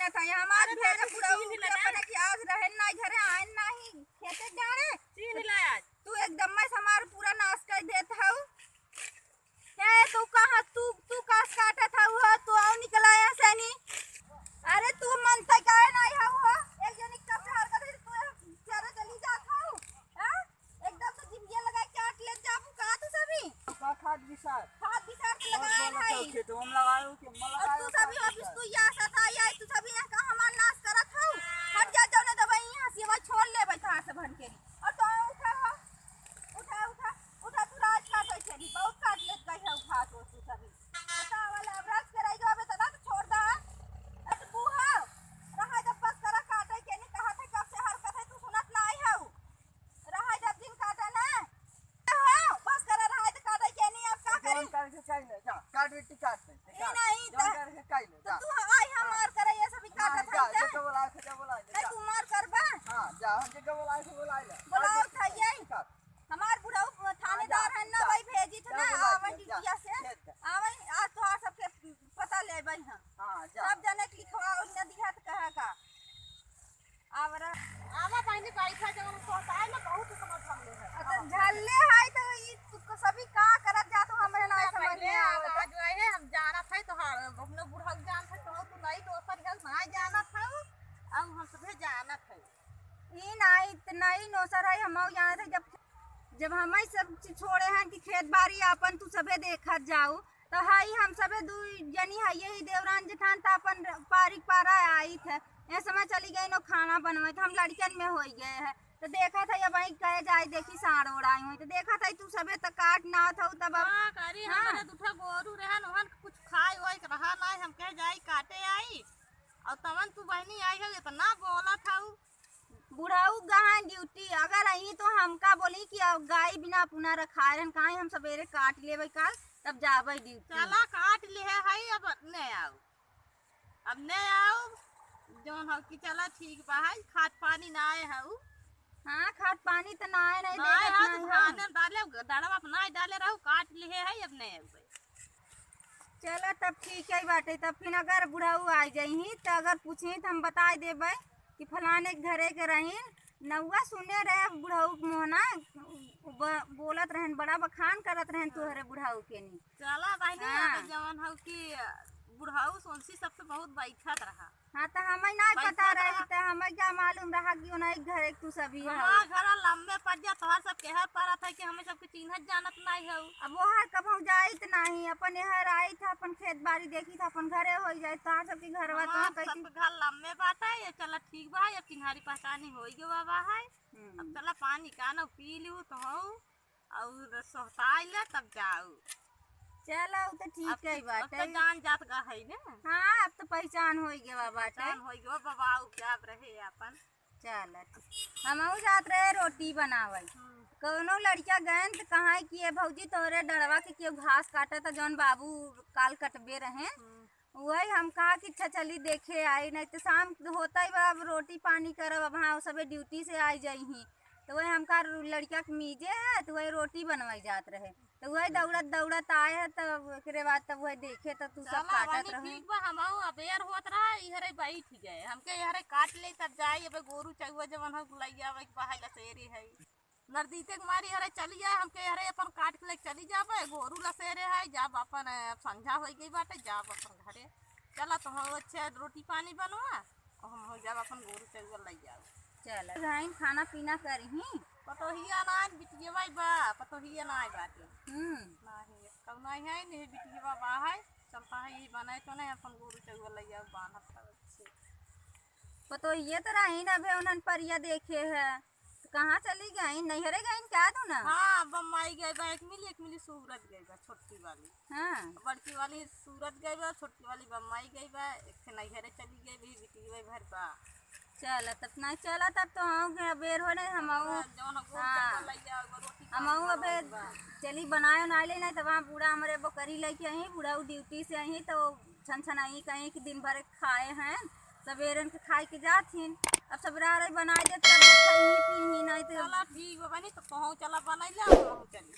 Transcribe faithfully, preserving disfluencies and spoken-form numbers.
अच्छा, ये हमार अरे भेजा बाबू, पूरा छीन उनके ले ना। अपने कि आज रहन ना घरे, आयन नाही, खेते जाने। छीन ले आज। तू एकदम में हमार पूरा नाश कर देत हऊ। ए, तू कहाँ, तू, तू कास काटत हऊ हो, तू आओ निकला यहाँ से नी। अरे, तू मन तक काहे नाही हऊ हो? एक जनी कब से हरकत है, तू चरा चली जात हऊ। हाँ? एकदम से जिंदगी लगाए काट ले जाबू का तू सभी? का खाद बिसार? खाद बिसार के और लगाए बोलो है। तो खेत हम लगाए हो कि हम और लगाए तू हो सभी खाद वापिस बिसार? तू यहाँ सताई आई, तू सभी यहाँ का हमार नाश करत हऊ। हट जा, जौने दवाई यहाँ से वही छोड़ ले बैठा से भन के। और तो उठा हो, उठा, उठा, उठा, तू राज काट बैठे भी, बहुत काट लेत गई हऊ घास ओस तू सभी। बतावा ले, अब राज के रह गयो, अब इतना तो छोड़ दा। ए, तू बूढ़ा, रहा जब बस करा काटे के नहीं कहा था, कब से हरकत है, तू सुनत ना आई हऊ। रहा जब दिन काटे ना। हो, बस करा, रहा तो काटे के नहीं, अब का जौन करी? करके खाई ले, जा, काट बेटी काट दे, ई काट। नहीं जौन तो, करके खाई ले, तो जा। तू आई हाँ। हमार करे, ये सभी हाँ, काटत जा, है जा। जेके बोला, जेके बोला, नहीं, जा। तू मार करबा। हाँ, जा, हम जेके बोला, जेके बोला ले। बोलाओ काट बेटी था ये। काट। हमार बुढ़ऊ थानेदार हाँ, जा, है ना, जा। वही भेजी था जा ना, बोला, आवन जा, जा, ड्यूटिया से। जा, जा। आवन, आज तोहार सबके पता लेबै हम। हाँ, जा। सब जने के लिखवा उन्हें दिया तो कहा का। आवरा। आवा बहिनी, बैठा, जब हम सोताए ना, बहुत समझ हम लोग हैं। अच्छा, आवा। झल्ले है तो ई तू सभी का करत जा, तो हमरे ना समझ में आवत। आवाज आए है, हम जानत है, तो हाँ, हम लोग बुढ़ऊ जानत है, तो तू नहीं, दोसर है, ना जानत है, अब हम सभे जानत है। ई ना, इतना ही नौसर है, हम जानत है, जब, जब हम ही सब चीज छोड़े हैं कि खेत बाड़ी आपन तू सभे देखत जाऊ, तो हई हम सबे दू जनी हइये ही देवरान जेठान, त अपन पारी पारा आई थे। ए समय चली गई नो खाना बनवे, तो हम लड़कन में होई गए है। तो देखा था ये भाई कहे जाए देखी साँड़ ओढ़ आई हुई, तो देखा था तू सबे त काट ना था तब अब। हाँ, करी हाँ। हमारे दूठा गोरू रहन, ओहन कुछ खाए वाए के रहा ना, हम कहे जाई काटे आई, और तवन तू बहनी आई है, इतना बोला था। बुढ़ऊ गहन ड्यूटी, अगर अही तो हमका बोली कि अब गाय बिना अपना रखाए रहन, काहे हम सवेरे काट लेबै काल, तब जाबै ड्यूटी। चला काट लिहे हई, अब ने आऊ, अब ने आऊ, जौन हऊ कि चला ठीक बा हई, खाद पानी ना आए हऊ। हाँ, खाद पानी तो ना आए, नहीं ना आए देखत हऊ, नहीं तो हऊ। धान डाले, दड़वा पर ना डाले रहू, काट लिहे हई, अब ने आऊ। चला तब ठीक है बाटे, तब फिर अगर बुढ़ऊ आ जाइही त अगर पूछी त हम बताए देबै कि फलाने के घरे के रहीन, नउआ सुने रहे बुढ़ऊ के मोहना, ब-, बोलत रहन, बड़ा बखान करत रहन तोहरे बुढ़ऊ के नी। चला बहिनी, हाँ। अबे जवन हऊ कि बुढ़ऊ सोनसी सबसे बहुत बैठत रहा। हाँ, त हमें ना बैठत पता रही, रहा। त हमें क्या मालूम रहा कि ओना एक घरे के तू सभी हमार हऊ। घर लम्बे पड़ जा, तोहार सब केहर परत है कि हमें सबके चिन्हत जानत नाई हऊ। अब ओहर कबहूँ जाइत नाहीं, अपन एहर आइत है, अपन खेत बाड़ी देखित है, अपन घरे होई जाइत, तोहार सबके घरवा तो हमार कैसी सबके घर लम्बे बाटे, ये चला ठीक बा, ये चिन्हारी पहचानी होई गवा बा है। हम्म। अब चला पानी का ना पी लू तो हऊ, और सोहताई ले तब जाऊ। चला, उ तो ठीक अब है तो, अब बाटे। तो जान जात गा है ना। हाँ, अब तो पहचान होई गवा बाटे। पहचान होई गवा, बाबा उ जाब रहे अपन। चला, ठीक। हमहू जात रहे रोटी बनावे। हम्म। कौनो लड़किया गयन त कहा कि "ए भौजी, तोरे डड़वा के केहू घास काटत, जौन बाबू काल कटबे रहे।" हम्म। वही हम कहा कि "अच्छा, चली देखे आई, नहीं तो शाम होता ही बा, अब रोटी पानी करब, अब हाँ, सबे ड्यूटी से आई जाई ही।" तो वही हमका लड़किया के मीजे है, तो वही रोटी बनवाई जात रहे। तो वही दौड़त दौड़त आए है, तब एकरे बाद तब वही देखे, तब तू सब चला, काटत बहिनी, रहे। ठीक बा, हमहू अबेर होत रहा, इहरे बैठ गए। हमके इहरे काट ले, तब जाई, अबे गोरू चउआ जवन हो, लइया, अबे बाहर लसेरे है। नजदीके के मारी इहरे चली जाए, हमके इहरे अपन काट के ले चली जाबे, गोरू लसेरे है, जाब अपन, अ, संझा होई गई बाटे, जाब अपन घरे। चला, तो हम अच्छे रोटी पानी बनवा, और हम हो जाब अपन गोरू चउआ लइ जाब। चला, भाई खाना पीना करही। पतोहिया नाई, बिटियवा बा, पतोहिया नाई बाटे। हम्म। नाई, कौनो है नहीं, बिटियवा बा है, चलता है, यही बनाए तो नहीं, अपन गोरू चउआ लइ जाब, बान्हब तब अच्छे। पतोहिया तो रही ना, अबे उन्हन परिया देखे है। तो कहाँ चली गई? नैहरे गई क्या दोनों? हाँ, बम्बई गई बा, एक मिली, एक मिली सूरत गई बा, छोटकी वाली। हाँ। बड़की वाली सूरत गई बा, छोटकी वाली बम्बई गई बा, एक ठे नैहरे चली गई बा, बिटिया भर बा। चला तब नहीं, चला तब तो हम के अबेर हो नहीं, हम आऊ। हाँ, जौन हम गोल हाँ। चप्पल लइया, एगो रोटी हम आऊ खाना अबे बनवा। चली बनाए उनाए ले नहीं, तब वहाँ बूढ़ा हमरे बकरी लेके आई, बूढ़ा उ ड्यूटी से आई, तो छन छन आई कहीं कि दिन भर खाए हैं, सबेरन के खाए के जात हिन। अब सबेरा रही बनाए दे, तब खइही पीही, नहीं तो चला ठीक बा बहिनी, तो कहूँ चला बनाई ले, हम चली।